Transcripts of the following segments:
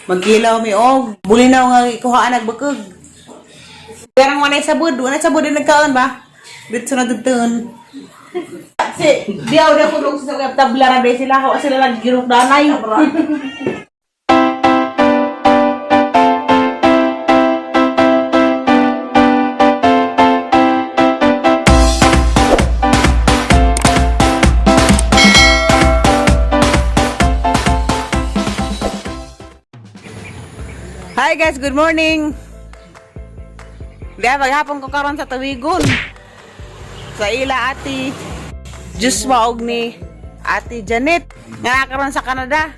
Magkilaw mi og bulinaw nga ikuhaan nagbakog. Karang walay sabod din nagkaon ba? Dito na dugtun. Si diaw na ko sa tabla ra day sila wa sila lagi girok danay. Hi guys, good morning. Diya, maghapon ko karon sa Tawigon. Sa ila ati Joshua og ni Ate Janet nga naa karon sa Canada.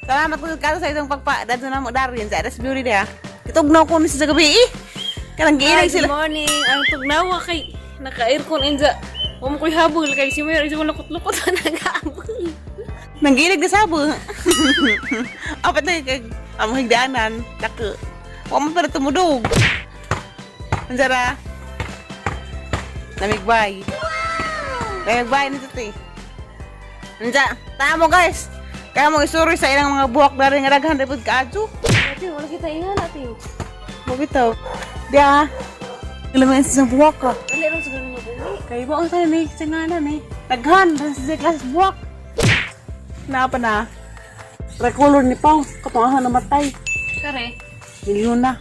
Salamat po kato sa itong pagpa dadto na mo darin sa Adas Beauty diha. Kitugnaw ko ni sa gabi eh. Kanang giilag Hi, sila. good morning. Ang tugnawa kay naka-aircon inja. Wa mo koy habol kay si Mayor isa mo lukot-lukot na nagahabol. Nanggilig na sabo. Apat na kag amo higdaanan dako. Wa man para tumudog. Anjara. Namigbay. Namigbay nito te. Anja, tama mo guys. Kaya mo isuri sa ilang mga buhok na rin nga daghan repod kaadyo. Ate, wala kita ingan ate. Mo bitaw. Diya. Ilang mga sa buhok ka. Dali ron sa ganun nga bumi. Kay mo ang ni sa nga ni. Daghan sa class buhok. Naa pa na. Recolor ni Pao, katong ahon namatay. Kare. Milyon na.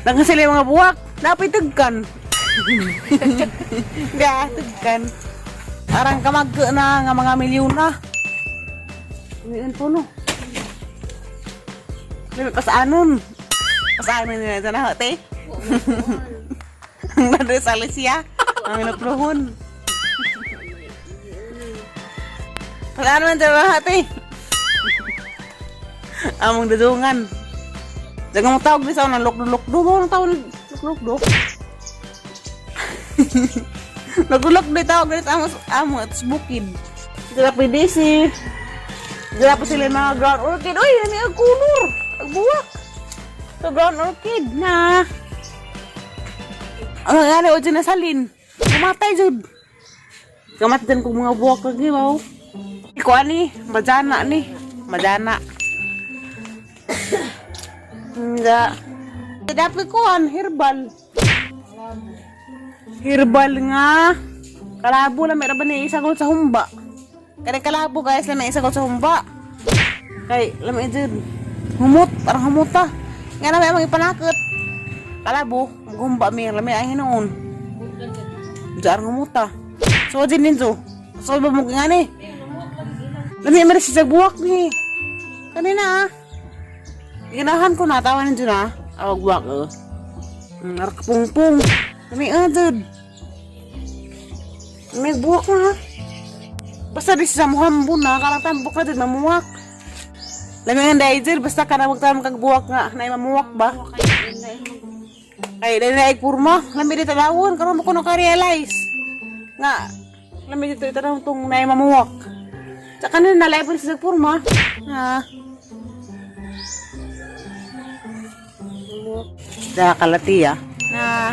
Daghan sila yung mga buwak. Napay tagkan. Ga, tagkan. Arang kamag na nga mga milyon na. Milyon po no. Lami pasaanon. Pasaanon nila sa na, te. Ang nandun sa Alicia. Ang napluhon. Pasaanon sa na, te. Among dadungan. Jangan mo tawag di sa ng lukdo-lukdo. Mo nang tawag lukdo-lukdo. Lukdo-lukdo tawag dito amo amo at bukid. Dila pwede si. Dila pa sila yung mga ground orchid. Uy, ano ang kulor? Ang buwak. So ground orchid na. Ang nga o dyan nasalin. Kumatay jud. Kamat din kong mga buwak lagi wow. Iko ani, madana ni. Madana. Hindi. Dapat ko an herbal. Herbal nga. Kalabo lang meron ba ni isagol sa humba. Kaya kalabo guys lang may isagol sa humba. Kay lamay jud. Humot, parang humuta. Nga na may mga ipanakot. Kalabo, humba mi lamay ay hinuon. Diyan humuta. So din din so. So ba mo nga ni? Lamay man siya buwak ni. Kanina ah. Ginahan ko na, tawanan dyan ah. Awag buwak oh. Narakapungpung. May ah, dyan. May buwak na ah. Basta di sa muhambo na, karang tambok na dyan, mamuwak. Lami nga dahil dyan, basta ka na magtamang kagbuwak nga, na mamuwak ba? Ay, dahil na kurma, lami di talawon, karon mo ko naka-realize. Nga, lami dito itanong tong na mamuwak. Tsaka na nalaibon sa kurma. Ah. Da kalatiya. Na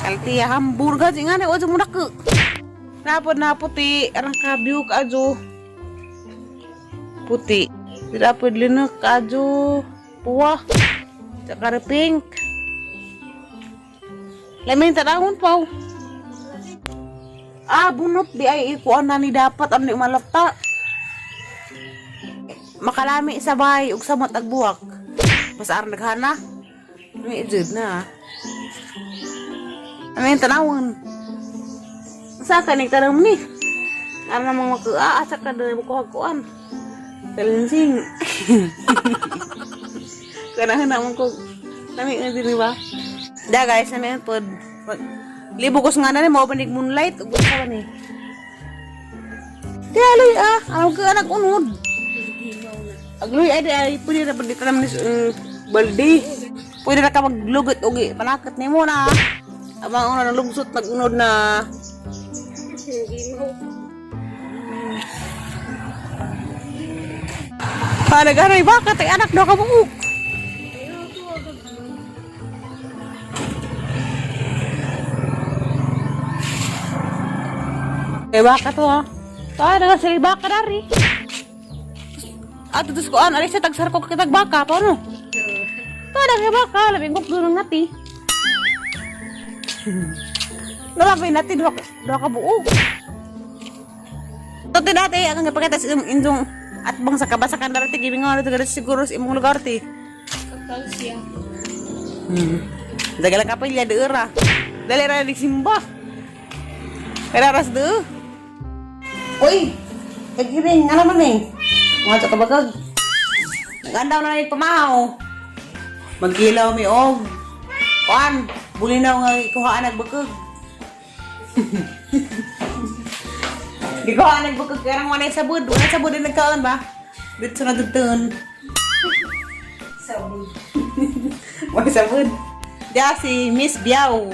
kalatiya hamburger nga na ojo mo nako. Napod na puti arang kabyuk ajo. Puti. Dapod linok ajo puwa. Tsaka rin pink. Lamin tanawon pa. Oh. Ah, bunot di ay ikuan na ni dapat ano ni umalata. Makalami sabay ug samot ag buwak. Basta aron naghana. May jud na. Ano yung tanawon? Sa kanig tanong ni? Ano namang makuha? Asa ka doon mo kuha-kuan? Kalinsing. Kanahan naman ko. Nami nga din ba? Da guys, nami ang pod. Libo ko sa nga na ni, mao banig moonlight. Ug sa ni. Di aloy ah, alam ka anak unod. Agloy ay di ay pwede na pwede tanam ni balde. Pwede na ka maglugot ugi panakot nimo na. Abang una nang lugsot nagunod na. Panagaray bakit ay anak daw ka buok. Kay baka to ah. Tayo na sila baka dari. Ato tos kuan, alis sa tagsarko kitag baka pa no. Pada kay baka, labing guk dunong nati. Nalabay nati duha duha ka buo. Tuti dati ang gipakita sa imong indong at bang sa kabasakan dara ti gibingon dito siguro sa imong lugar ti. Kapal siya. Dagala kapilya deura. Dali ra di simba. Kaya ras de. Uy, kagiring ano man eh. Mga sa kabagag. Nagandaw na yung pamahaw. Magkilaw mi og. Kuan, bulinaw nga ikuhaan nagbakag. Ikuhaan nagbakag karang wanay sabod. Wanay sabod din nagkaon ba? Dito na dugtun. Sabog. Wanay sabod. Diya si Miss Biao.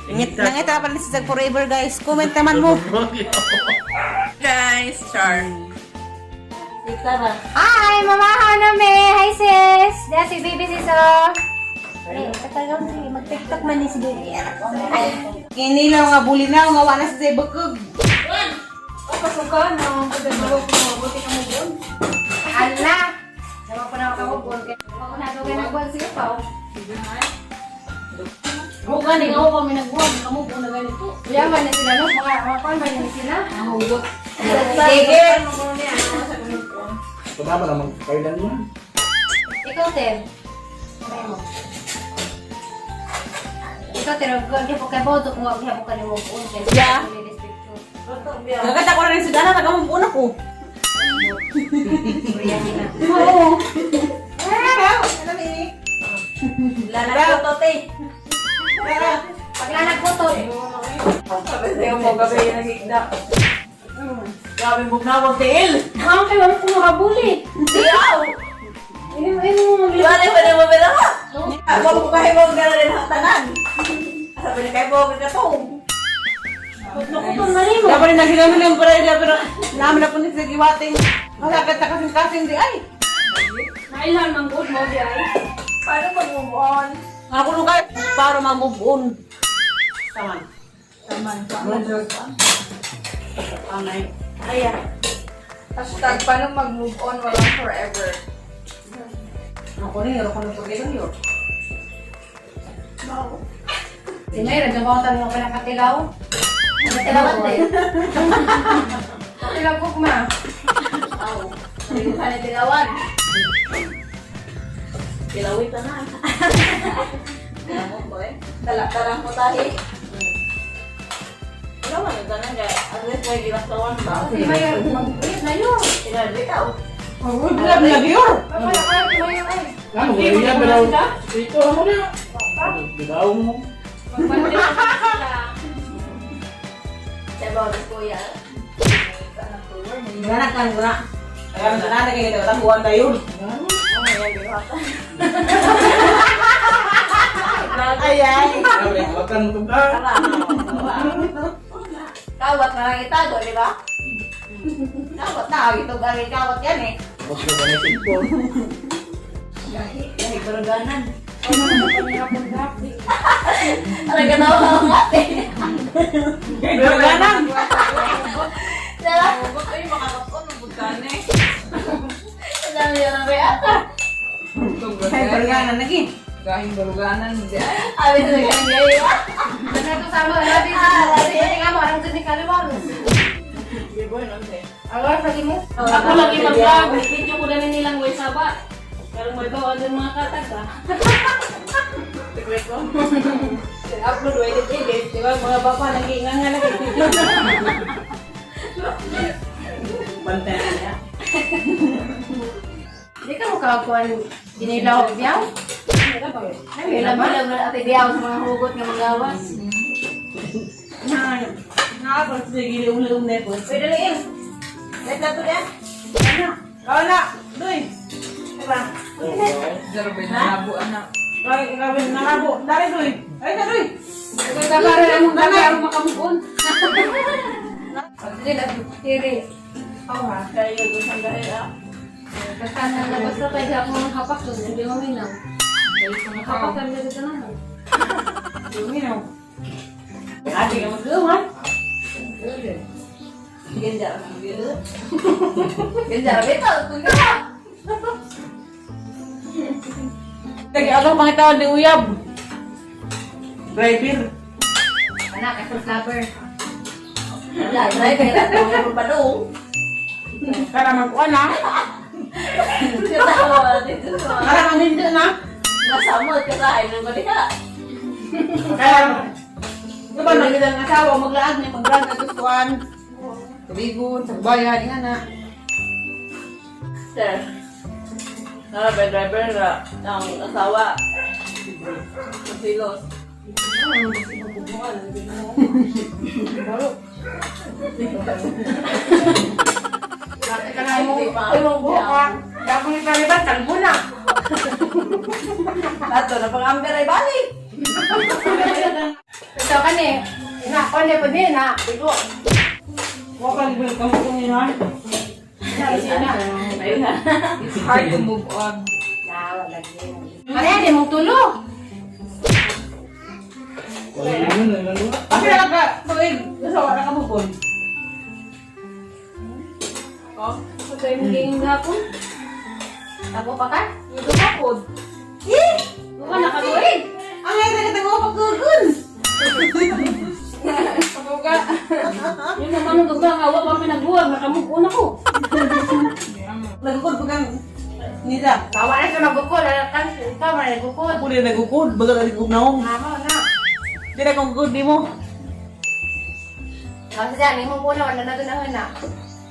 Nangita pa rin si Zag Forever guys. Comment naman mo. Guys, char. Hi! Mamahaw na me! Hi sis! Diya si baby sis oh! Eh, katagang si mag-tiktok man ni si baby. Kinilaw nga bulinaw nga wala sa say bakag. Pasukan, no? Pagdagawa ko, mabuti ka mo doon. Ala! Dawa ko na ako bon. Ako na ako nagbuwan siya pa. Ako gani, ako kami nagbuwan. Kamu po na ganito. Yaman na sila no? Mga mga kuwan ba na sila? Ang hugot. Sige! Tama naman, kailan mo. Ikaw, Tim. Kamay mo. Ikaw, Tim. Di po kayo boto kung wag po kayo mo buon. Yeah. Nakita ko na rin si Dana, nagamumuna ko. Oo. Ikaw, ano ni? Lalagpo to, te. Paglalag ko to. Sabi sa'yo mo, gabi yung nagigda. Grabe mo na, wag tiil. Ang kayo, ang kumuhabuli. Iyaw! Ino mo mag Wala pa na mo ba? Wag ko kayo mo gano'n rin ang tanan. Sabi ni kayo mo, gano'n Nakuton na rin mo. Dapat rin naghilang lang para dapat namin na po ni sa giwating. Malapit na kasing kasing di ay. Nailan mang good mo di ay. Paano mag-move on? Ako nung kayo para ma-move on. Taman. Taman. Anay. Ay, #PaanoMag-MoveOn walang forever. Ako rin, ako nung pag-ilang yun. Si Mayra, diyan ko tanong ko ng katilaw. Katilaw din. Katilaw ko ma. Hindi ko na tilawan. Tilawit na. Dala-dala mo tayo. Wala man, tanan kaya. At least may ginastawan ba? Si Mayra, mag-uwi na yun. Tinali ka. Uy, grabe na yun. Kaya kaya si Mayra ay. Ano, wala pero ito mo na. Bigaw mo. Magbante na sila. Sabaw ni kuya. Gana kan guna. Kaya na na kayo ito, tangguan tayo. Ay ay. Grabe, hawakan mo ka. Kawat na lang itago, di ba? Kawat na, ito gagawin kawat yan eh. Huwag ka na cellphone. Gahi baruganan. Talaga na ako ang ate. Ganan. Dala. Huwag kayo makakapon ng bugkane. Ang dami na may ata. Ay, baruganan lagi. Gahing baruganan, hindi ay. Abi sa naging gaya. Basta ito sa mga labi. Pwede nga mo, arang dyan ni Kaliwaros. Alwar, pagi mo. Ako lagi mag-vlog. Video ko na nilang way saba. Pero may bawa din mga katag ah. Upload way edit edit, di ba? Mga bapa nag-iinga nga lagi. Bantay na niya. Di ka mo kakakuan ginilaw biyaw? Bilang-bilang na ate Diaw sa mga hugot nga mga gawas. Na, nakakot sa giliw-liw na po. Pwede lang yun. Let na to yan. Kau na, doy. Diba? Zero ba na anak. Grabe, grabe, nakabo. Dari, doy. Ay, na, doy. Para ang para makamukon. Pagdili lang, tiri. Oo ha. Kaya yun, doon sa gahi ah. Basta na Basta tayo ako ng hapak doon, hindi mo minaw. Hapak kami dito na. Luminaw. Ate ka mag-uwan. Ganda. Ganda. Bitaw, tungga. Lagi ako pangitawan ni Uyab. Driver. Anak, kay flower. Wala, driver. Ang padung. Kara magkuan na. Katawa dito sa Kara ang hindi na. Nasamot ka sa akin ng baliha. Kaya, diba nang ang asawa, maglaag niya, maglaag na gustuan. Tubigon, sa bayan, nga na. Sir. Nara ba driver na ang asawa? Masilos. Ay, mong buhok ha. Dako ni Taliban, kalbo na. Ato na pang amber ay balik. Ito kani. Na, kani po din na. Igo. Huwag ka libre kang kumihan. Na, Ayun na. It's hard to move on. Na, wala lagi. Ano yan, mong tulo. Wala yun, wala yun. Kasi na ka, tuig, nasa wala ka bukod. Oh, patay mo ging hapon. Ako pa ka? Ito hapon. Eh! Buka nakatuig. Ang ngayon na kita mo pagkugun. Kabuga. Yun naman ang gaba, ang awa kami nagbuwag, nakamove on ako. Nagukod pa kang nila. Bawa na siya magukol. Kan, ikaw man nagukol. Ako din nagukod, baga ka nagukod na akong. Mama na. Di na kong gukod, di mo. Kasi dyan, imong puno, wala na gunahon na.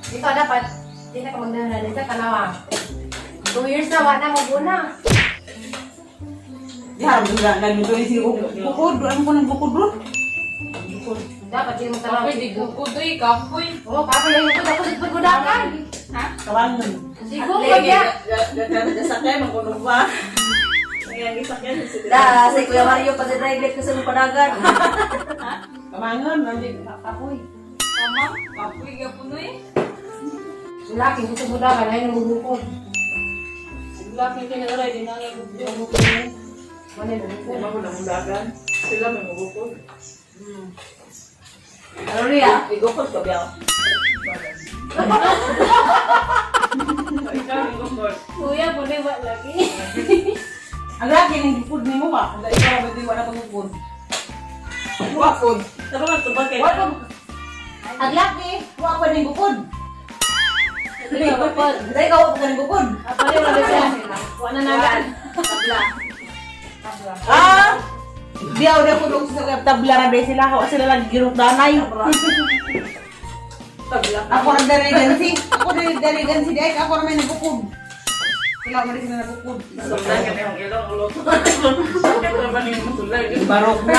Ikaw dapat, di na ka magdahon na. Dito, tanawa. 2 years na, wala na maguna. Di harap juga, nagluto yung siya. Bukod, ano ko nang bukod bro? Dapat, di mo tanawa. Kapoy, di gukod eh, kapoy. Oo, kapoy lang yung ako sa paggudakan. Kawangan. Siguro ya. Sakyan, magkunog ba? Da, si Kuya Mario pa sa driver ko sa padagan. Kamangan, nandiyan, kapoy. Tama, kapoy gapon eh. Laki, gusto gudakan, ay namugukod. Laki kinaray, di na nga gugod. Wala nagukod. Ako namulagan. Sila may mabukod. Ano niya? Igukod ko biyaw. Ikaw, gukod. Kuya, pwede ba lagi? Ang laki ng bukod ni mo ba? Ang ikaw ba di wala pagukod? Wakod. Tama ka ba kay? Wala pa. Ang laki, wala pa ning bukod. Dili ka bukod. Dahil ka wala pa ning bukod. Apali wala siya. Wala na nagan. Ah! Di ako na kung sa tabla na dahil sila. Ako sila lang girok danay. Tabla. Ako ang darigansi. Ako ang darigansi. Dahil ako naman nagbukod. Sila mo rin sila nagbukod. Sulay ka na yung ilong ulo. Bakit naman yung masulay? Barok na.